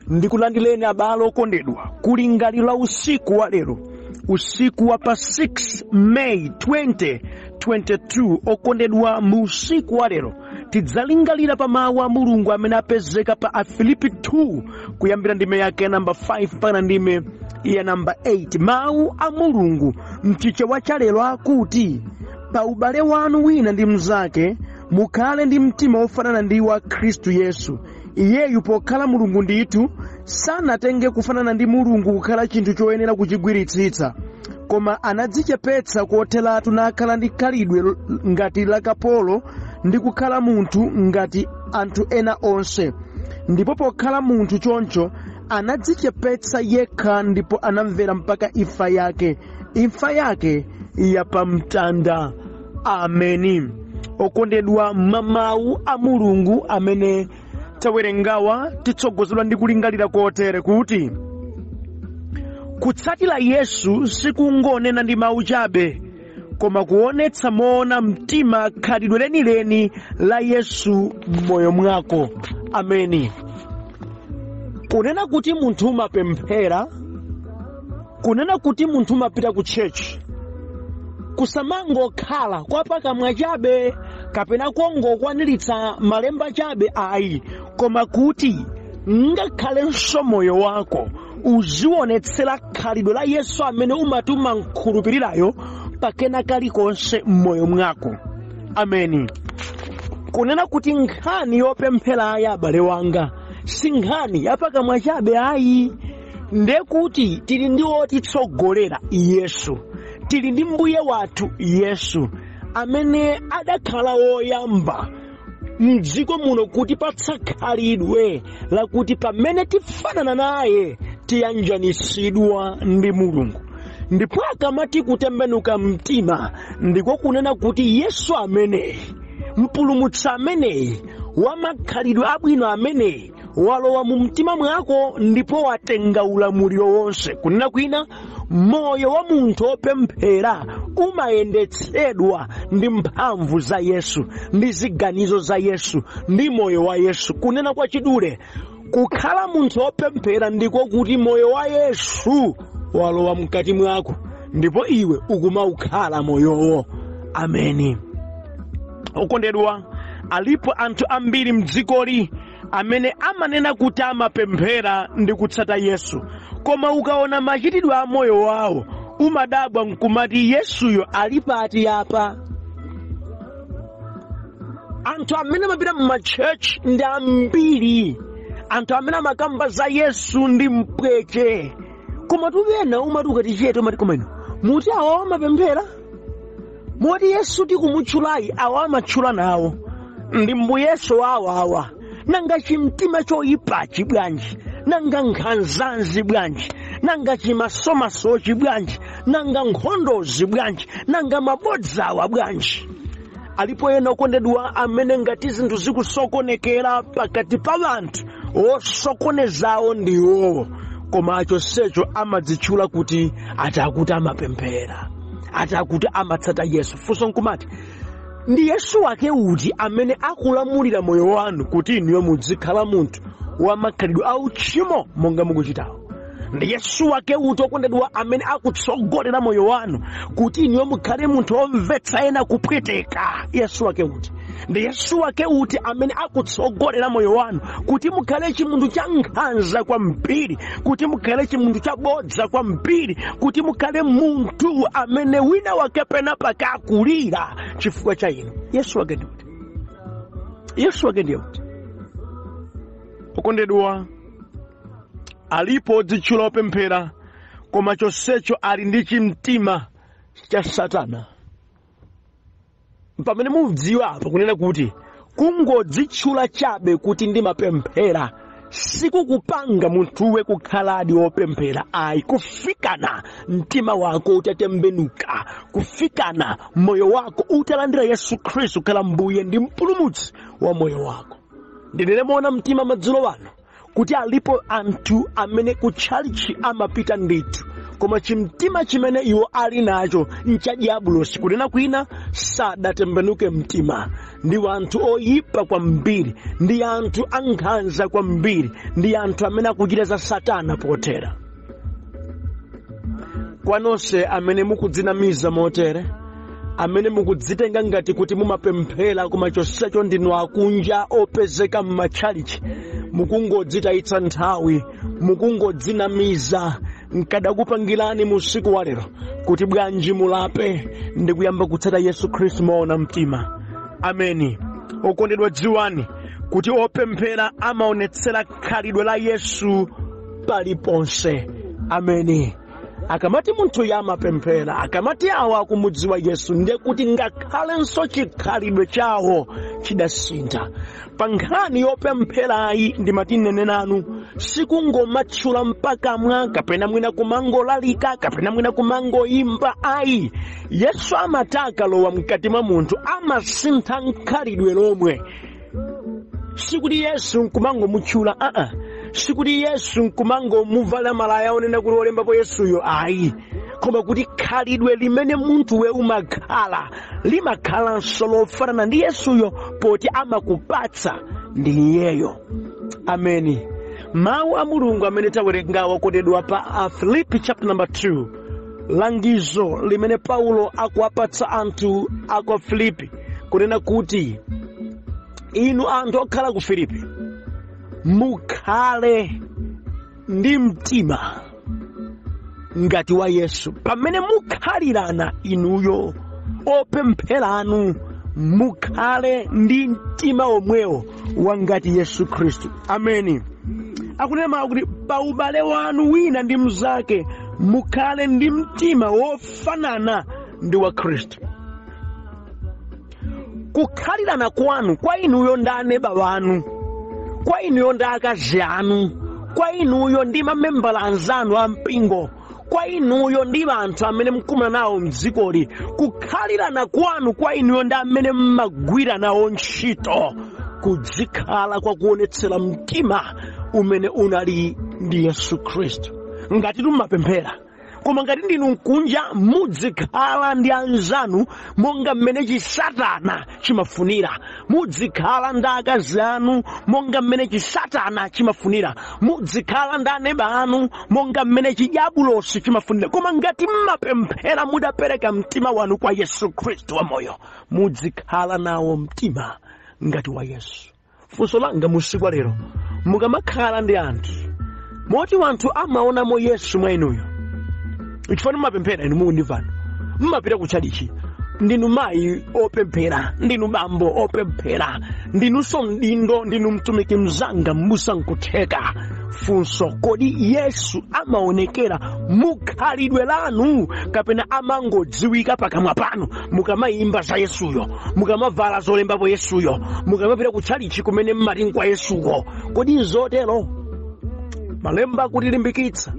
Ndikulandireni abale okondedwa kulingaliro la usiku wa lero, usiku wa pa 6 May 2022. Okondedwa, mu usiku wa lero tidzalingalira pa mawu a Mulungu amene apezeka pa Afilipi 2, kuyambira ndime yake ya namba 5 mpaka ndime ya namba 8. Mawu a Mulungu mchichewa cha lero akuti, "Pa ubale wanu wina ndi mnzake mukhale ndi mtima wofanana ndi wa Khristu Yesu. Iyeyu pokhala Mulungu ndithu, sanatenge kufanana ndi Mulungu kukhala chinthu choyenera kuchigwiritsitsa, koma anadzichepetsa kotheratu, nakhala ndi khalidwe ngati la kapolo ndi kukhala munthu ngati anthu ena onse. Ndipo pokhala munthu choncho, anadzichepetsa yekha ndipo anamvera mpaka imfa yake, imfa yake yapamtanda." Ameni. Okondedwa, mamawu a Mulungu amene tawerengawa titsogozedwa ndi kulingalira kotere kuti kutsatira Yesu sikungonena ndi mawu chabe, koma kuonetsa moona mtima khalidwe lenileni la Yesu m'moyo mwako. Ameni. Kunena kuti munthu umapemphera, kunena kuti munthu umapita ku church, kusamangokhala kwa pakamwa chabe kapena kongokwaniritsa malemba chabe ayi, koma kuti ngakhalenso moyo wako uzionetsera khalidwe la Yesu amene umati umankhulupirirayo pakena kalikonse m'moyo mwako. Ameni. Kunena kuti nkhani yopemphera ya abale wanga si nkhani yapakamwa chabe ayi, ndekuti tili ndi otitsogolera Yesu, tili ndi Mbuye wathu Yesu amene adakhala woyamba mdziko muno kutipatsa khalidwe lakuti pamene tifanana naye tiyanjanisidwa ndi Mulungu. Ndipo akamati kutembenuka mtima, ndiko kunena kuti Yesu ameneyi, Mpulumutsi ameneyi, wamakhalidwe abwino ameneyi, walowa mu mtima mwako ndipo watenga ulamuliro wonse. Kunena kwina, moyo wa munthu wopemphera umayendetsedwa ndi mphamvu za Yesu, ndi ziganizo za Yesu, ndi moyo wa Yesu. Kunena kwa chidule, kukhala munthu wopemphera ndiko kuti moyo wa Yesu walowa mkati mwako ndipo iwe ukumaukhala moyowo. Ameni. Okondedwa, alipo anthu ambiri mdzikoli amene amanena kuti amapemphera ndi kutsata Yesu, koma ukaona machitidwe a moyo wawo umadabwa nkumati, "Yesuyo ali pati apa?" Anthu amene amapita mmatchurch ndi ambiri, anthu amene amakamba za Yesu ndi mpweche, koma tupena umati ukati chete umati, "Koma ino muti awa amapemphera? Moti Yesu tikumutchulayi awa amatchula nawo ndi mbuyeso wawawa? Nanga chimtima choyipachi bwanji? Nanga nkhanzanzi bwanji? Nanga chimasomasochi bwanji? Nanga nkhondozi bwanji? Nanga mabodzawa bwanji?" Alipo ena, okondedwa, amene ngati zinthu zikusokonekera pakati pa anthu, osokonezawo ndiwowo, koma chonsecho amadzitchula kuti ati akuti amapemphera, ati akuti amatsata Yesu. Funso nkumati, ndi Yesu wake uti amene akulamulira moyo wanu kuti inuyo muzikhala munthu wamakhalidwe auchimo monga mukuchitawo? Ndi Yesu wake uti, okondedwa, amene akutsogolera moyo wanu kuti inuyo mukhale munthu womvetsa ena kupweteka? Yesu wake uti? Ndi Yesu wake uti amene akutsogolera moyo wanu kuti mukhale chimunthu cha nkhanza kwambiri, kuti mukhale chimunthu chabodza kwambiri, kuti mukhale munthu amene wina wake pena pake akulira chifukwa cha inu? Yesu wake ndi uti? Yesu wake ndiye uti? Okondedwa, alipo odzitchula opemphera, koma chonsecho ali ndi chimtima cha Satana. Pamene mudziwa apa kunena kuti kungodzitchula chabe kuti ndimapemphera sikukupanga munthuwe kukhaladi wopemphera ayi, kufikana mtima wako utatembenuka, kufikana moyo wako utalandira Yesu Khristu kukhala Mbuye ndi Mpulumutsi wa moyo wako. Ndinene moona mtima madzulo ano kuti alipo anthu amene kutchalichi amapita ndithu, koma Koma chimtima chimene iwo ali nacho nchadiabulosi. Kunena kwina, sadatembenuke mtima. Ndi anthu oyipa kwambiri, ndi anthu ankhanza kwambiri, ndi anthu amene akuchita za satana pothera. Kwa nonse amene mukudzinamiza motere, amene mukudzitenga ngati kuti mumapemphera koma chonsecho ndinu akunja opezeka m'matchalichi, mukungodzitayitsa nthawi, mukungodzinamiza. Nkadakupangirani mu usiku wa lero kuti bwanji mulape ndi kuyamba kutsata Yesu Khristu moona mtima. Ameni. Okondedwa, dziwani kuti opemphera amaonetsera khalidwe la Yesu paliponse. Ameni. Akamati munthu yamapemphera, akamati awa akumudziwa Yesu, ndiye kuti ngakhalenso chikhalidwe chawo chidasintha. Pa nkhani yopempherayi, ndimati nene nanu, sikungomatchula mpakamwa kapena mwina kumangolalika kapena mwina kumangoyimba, ayi. Yesu amati akalowa mkati mwa munthu amasintha nkhalidwe lomwe. Sikuti Yesu nkumangomutchula, aa, sikuti Yesu nkumangomuvala malaya onena kuti olembapo Yesuyo, ayi, koma kuti khalidwe limene munthuwe umakhala limakhalanso lofanana ndi Yesuyo, poti amakupatsa ndi iyeyo. Ameni. Mawu a Mulungu amene tawerengawa, okondedwa, pa Afilipi chapter number 2, langizo limene Paulo akuwapatsa anthu aku Filipi, kunena kuti inu anthu okhala ku Filipi, mukhale ndi mtima ngati wa Yesu. Pamene mukhalirana inuyo opempheranu, mukhale ndi mtima omwewo wa ngati Yesu Khristu. Ameni. Akunena mawu kuti pa ubale wanu wina ndi mnzake mukhale ndi mtima wofanana ndi wa Khristu. Kukhalirana kwanu, kwa inuyo ndi aneba wanu, kwa inuyo ndi akazi anu, kwa inuyo ndi mamembala anzanu a mpingo, kwa inuyo ndi anthu amene mkumana nawo mdzikoli, kukhalirana kwanu kwa inuyo ndi amene mmagwira nawo ntchito, kudzikhala kwa kuonetsera mtima umene unali ndi Yesu Khristu. Ngati tumapemphera, koma ngati ndinu mkunja, mudzikhala ndi anzanu monga mmene chisatana chimafunira, mudzikhala ndi akazi anu monga mmene chisatana chimafunira, mudzikhala ndi aneba anu monga mmene chidiabulosi chimafunira. Koma ngati mmapemphera, mudapereka mtima wanu kwa Yesu Khristu wamoyo, mudzikhala nawo mtima ngati wa Yesu. Funso langa musiku lero, mukamakhala ndi anthu moti wanthu amaonamo Yesu mwa inuyo, chifukwa mumapemphera, inu mukundimvano, mmapita kutchalichi, ndinu mayi opemphera, ndinu bambo opemphera, ndinunso mdindo, ndinu mtumiki mzanga, mbusa, nkutheka. Funso, kodi Yesu amaonekera mukhalidwe lanu kapena amangodziwika pakamwa panu mukamayimba za Yesuyo, mukamavala zolembapo Yesuyo, mukamapita kutchalichi kumene mmati nkwa Yesuko? Kodi nzotero? Malemba akutilimbikitsa,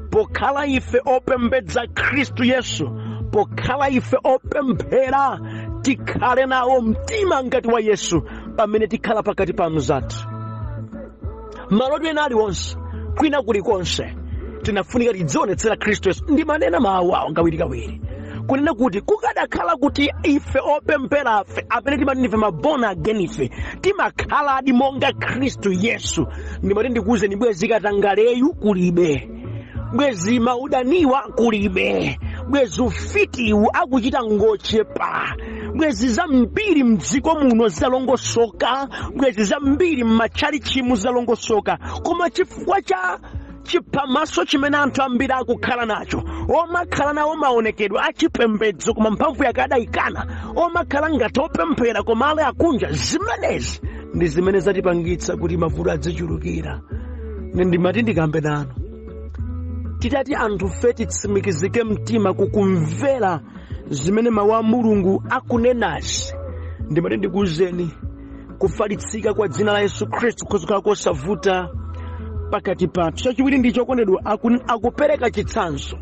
pokhala ife opembedza Khristu Yesu, pokhala ife opemphera, tikhale nawo mtima ngati wa Yesu pamene tikhala pakati pa mzathu. Malo ena aliwonse, kwina kulikonse, tinafunika tidzionetsera Khristu Yesu. Ndimanena mawu awo kawirikawiri, kunena kuti kukadakhala kuti ife opempherafe amene timati ndife ma born again ife timakhaladi monga Khristu Yesu, ndimati ndikuwuzeni, bwezi katangaleyu kulibe, bwezi maudaniwa kulibe, bwezi ufitiwu akuchita ngochepa, bwezi zambiri mdziko muno zalongosoka, bwezi zambiri m'matchalichimu zalongosoka. Koma chifukwa cha chiphamaso chimene anthu ambiri akukhala nacho, omakhala nawo maonekedwe achipembedzo koma mphamvu yake adayikana, omakhala ngati opemphera koma ali akunja, zimenezi ndi zimene zatipangitsa kuti mavuto adzichulukira. Ndimati ndikambe nanu, titati anthu fe titsimikizike mtima kukumvera zimene mawu a Mulungu akunenazi, ndimati ndikuwuzeni, kufalitsika kwa dzina la Yesu Khristu kuzikhala kosavuta pakati pathu. Chachiwiri ndi chokondedwa, akupereka chitsanzo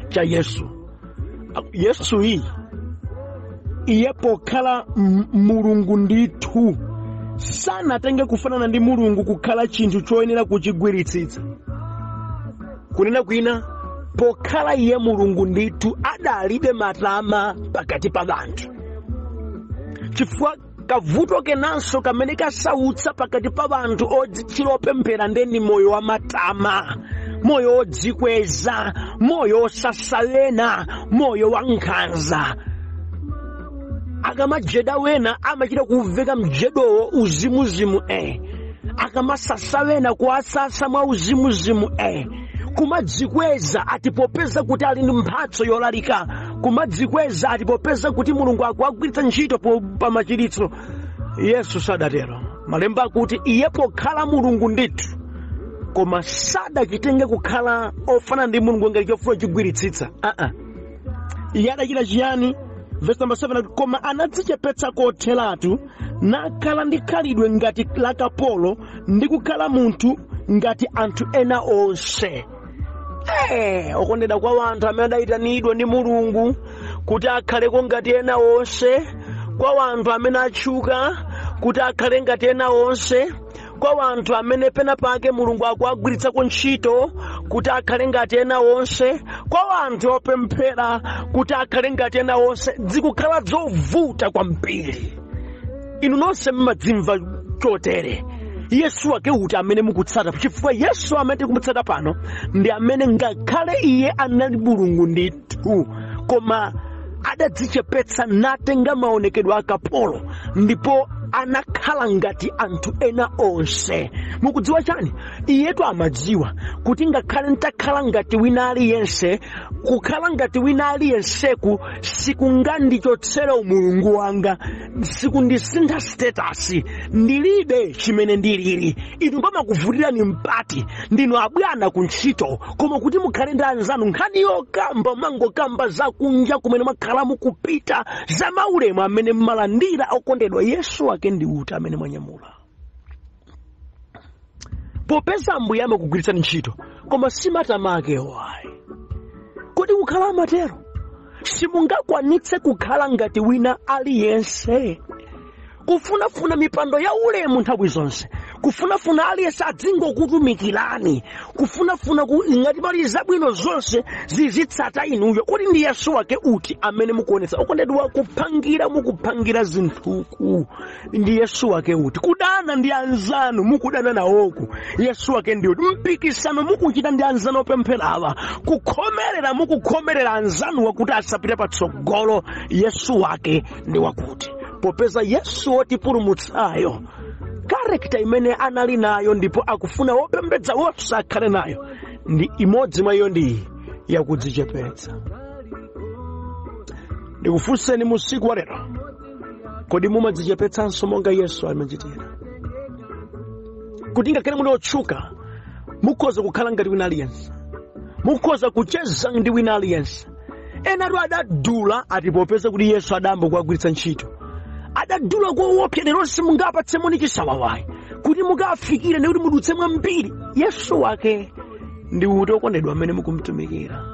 cha Yesu. Yesu iyi, iye pokhala Mulungu ndithu, sanatenge kufanana ndi Mulungu kukhala chinthu choyenera kuchigwiritsitsa. Kunena kwina, Pokhala iye Mulungu ndithu, adalibe matama pakati pa anthu. Chifukwa kavuto kenanso kamene kasautsa pakati pa anthu odzitchera opemphera ndeni moyo wa matama, moyo wodzikweza, moyo osasalena, moyo wa nkhanza. Akamajeda wena amachita kumveka mjedowo uzimuzimu, akamasasa wena kuasasa mwa uzimuzimu, kumadzikweza ati popeza kuti ali ndi mphatso yolalika, kumadzikweza ati popeza kuti Mulungu akuagwiritsa ntchito pa machiritso. Yesu sadatero. Malemba akuti iye pokhala Mulungu ndithu, koma sadachitenge kukhala ofana ndi Mulungu ngati chofuna chigwiritsitsa. Iye adachita chiyani? Verse number 7 akuti, koma anadzichepetsa kotheratu, nakhala ndi khalidwe ngati la kapolo, ndi kukhala munthu ngati anthu ena onse. Okondedwa, kwa anthu amene adayitanidwa ndi Mulungu kuti akhaleko ngati ena onse, kwa anthu amene atchuka kuti akhale ngati ena onse, kwa anthu amene pena pake Mulungu akuagwiritsako ntchito kuti akhale ngati ena onse, kwa anthu opemphera kuti akhale ngati ena onse, zikukhala zovuta kwambiri. Inu nonse mmadzimva chotere. Yesu wake uti amene mukutsata? Chifukwa Yesu amene tikumutsata pano ndi amene ngakhale iye anali Mulungu ndithu, koma adadzichepetsa natenga maonekedwe a kapolo, ndipo anakhala ngati anthu ena onse. Mukudziwa chani? Iyetu amadziwa kuti ngakhale ntakhala ngati wina aliyense, kukhala ngati wina aliyenseku sikungandichotsere umulungu wanga, sikundisintha status, ndilibe chimene ndilili. Inu pamakuvutirani mpati, ndinu abwana ku ntchito, koma kuti mukhale ndi anzanu nkhani yokamba mangokamba zakunja kumene mwakhala mukupita, za maulemu amene mmalandira. Okondedwa, Yesu wake ndi uti amene mwanyamula? Popeza Ambuye amakugwiritsani ntchito, koma simatama akewo ayi. Kodi kukhala amatero? Simungakwanitse kukhala ngati wina aliyense, kufunafuna mipando ya ulemu nthawi zonse, kufunafuna aliyense adzingokutumikirani, kufunafuna ngati pali zabwino zonse zizitsata inuyo. Kodi ndi Yesu wake uti amene mukuonetsa? Okondedwa, kuphangira mukuphangira zinthuku, ndi Yesu wake uti? Kudana ndi anzanu mukudana nawoku, Yesu wake ndi uti? Mpikisano mukuchita ndi anzanu opempherawa, kukhomerera mukukhomerera anzanuwa kuti asapite patsogolo, Yesu wake ndi wakuti? Popeza Yesu wotipulumutsayo, character imene anali nayo ndipo akufuna wopembedza wonse akhale nayo, ndi imodzi mwa iyo, ndi yakudzichepetsa. Ndikufunseni musiku wa lero, kodi mumadzichepetsanso monga Yesu amachitira? Kuti ngakhale muli otchuka, mukhoza kukhala ngati wina aliyense, mukhoza kucheza ndi wina aliyense. Enatu adadula ati popeza kuti Yesu adayamba kuwagwiritsa ntchito, adadula koopsa. Lero simungapatse moni chisawawayi kuti mukafikire ndikuti mudutse mwambiri. Yesu wake ndi uti, okondedwa, amene mukumtumikira?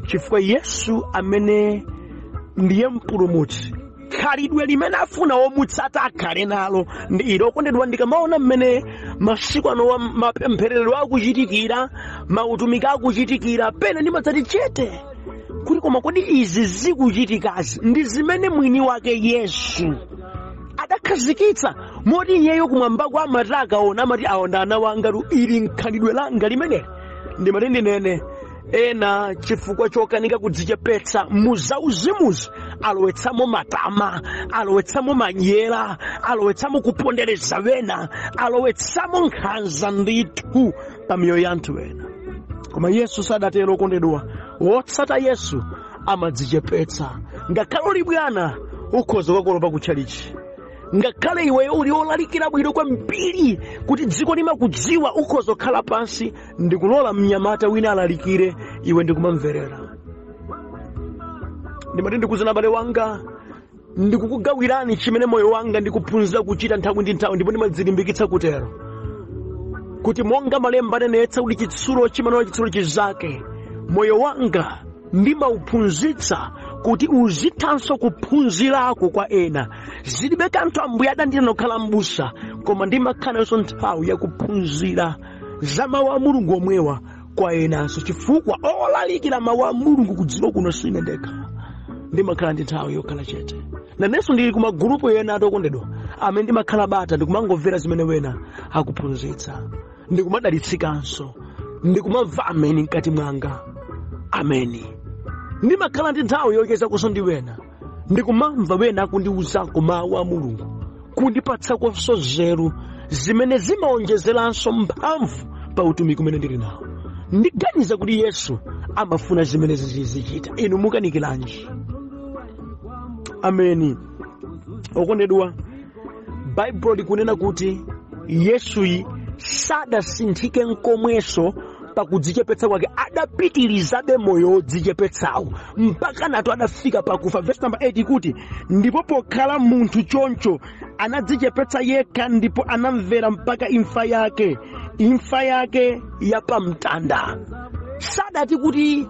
Chifukwa Yesu amene ndiye mpulumutsi, khalidwe limene afuna womutsata akhale nalo ndi ili. Okondedwa, ndikamaona mmene masiku ano mapempherero akuchitikira, mautumiki akuchitikira, pena ndimadzati chete kuti koma kodi izi zikuchitikazi ndi zimene mwini wake Yesu adakhazikitsa, moti iyeyo kumwambako amati akaona amati, "Awa ndi ana wanga, ili nkhalidwe langa limeneli"? Ndimati ndinene, ena chifukwa chokanika kudzichepetsa muzauzimuzi alowetsamo matama, alowetsamo manyera, alowetsamo kupondereza wena, alowetsamo nkhanza ndithu pa miyoyo ya anthu ena. Koma Yesu sadatero. Okondedwa, wotsata Yesu amadzichepetsa. Ngakhale uli bwana, ukhoza kukakolopa kutchalichi. Ngakhale iweyo uli olalikira bwino kwambiri kuti dziko limakudziwa, ukhoza kukhala pansi ndikulola mnyamata wina alalikire, iwe ndikumamverera. Ndimati ndikuzana, abale wanga, ndikukugawirani chimene moyo wanga ndikuphunzira kuchita nthawi ndi nthawi, ndipo ndimadzilimbikitsa kutero, kuti monga malemba anenetsa kuti chitsulo chimanola chitsulo chizake, moyo wanga ndimauphunzitsa kuti uzithanso kuphunzirako kwa ena. Zilibe kanthu Ambuye adandiyitana kukhala m'busa, koma ndimakhalanso nthawi yakuphunzira za mawu a Mulungu omwewa. kwa enanso, chifukwa olalikira mawu a Mulungu kudziko kuno sine ndekha. Ndimakhala ndi nthawi yokhala chete. Nanenso ndili ku magulupu ena atokondedwa amene ndimakhala bata ndikumangomvera zimene wena akuphunzitsa, ndikumadalitsikanso, ndikumamva ameni mkati mwanga, ameni. Ndimakhala ndi nthawi yochezakonso ndi wena, ndikumamva wena akundiwuzako mawu a Mulungu, kundipatsakonso nzeru zimene zimaonjezeranso mphamvu pa utumiki umene ndili nawo. Ndiganiza kuti Yesu amafuna zimene zizichita. Inu mukanikiranji? Ameni. Okondedwa, Baibulo likunena kuti Yesuyi sadasinthike nkomwenso pakudzichepetsa kwake, adapitirizabe moyo wodzichepetsawo mpaka nato adafika pakufa. Verse number 8 ikuti, ndipo pokhala munthu choncho anadzichepetsa yekha, ndipo anamvera mpaka imfa yake, imfa yake yapamtanda. Sadati kuti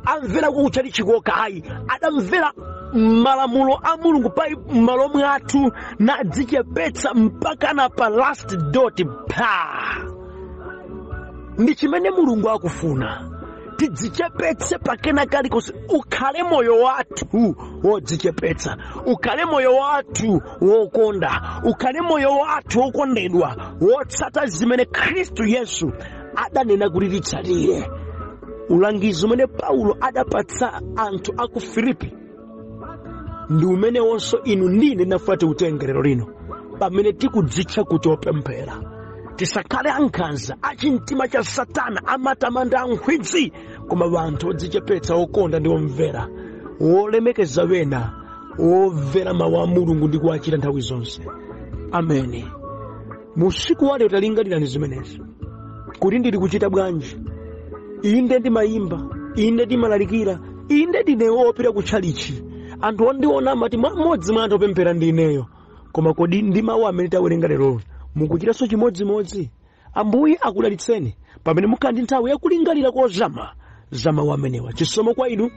amvera kutchalitchi chikoka, ayi, adamvera malamulo a Mulungu pa m'malo mwathu, nadzichepetsa mpaka na pa last dot pa. Ndi chimene Mulungu akufuna, tidzichepetse pakena kalikonse. Ukhale moyo wathu wodzichepetsa, ukhale moyo wathu wokonda, ukhale moyo wathu wokondedwa, wotsata zimene Khristu Yesu adanena kuti titsatire. Ulangizi umene Paulo adapatsa anthu a ku Filipi ndi umenewonso inu ndine nafuati tiutenge lero lino, pamene tikudzitcha kuti opemphera. Tisakhale ankhanza, achimtima cha Satana, amatamanda ankhwidzi, koma anthu odzichepetsa, okonda ndi omvera, wolemekeza wena, womvera mawu a Mulungu ndi kuwachita nthawi zonse. Ameni. Musiku wa lero talingalirani zimenezi, kuti ndili kuchita bwanji. Inde ndimayimba, inde ndimalalikira, inde ndine wopita kutchalichi, anthu ondiona amati mmodzi mwa anthu opemphera ndi ineyo. Koma kodi ndi mawu amene tawerenga lero mukuchitanso chimodzimodzi? Ambuye akudalitseni pamene mukhala ndi nthawi yakulingalira kozama za mawu amenewa. Chisomo kwa inu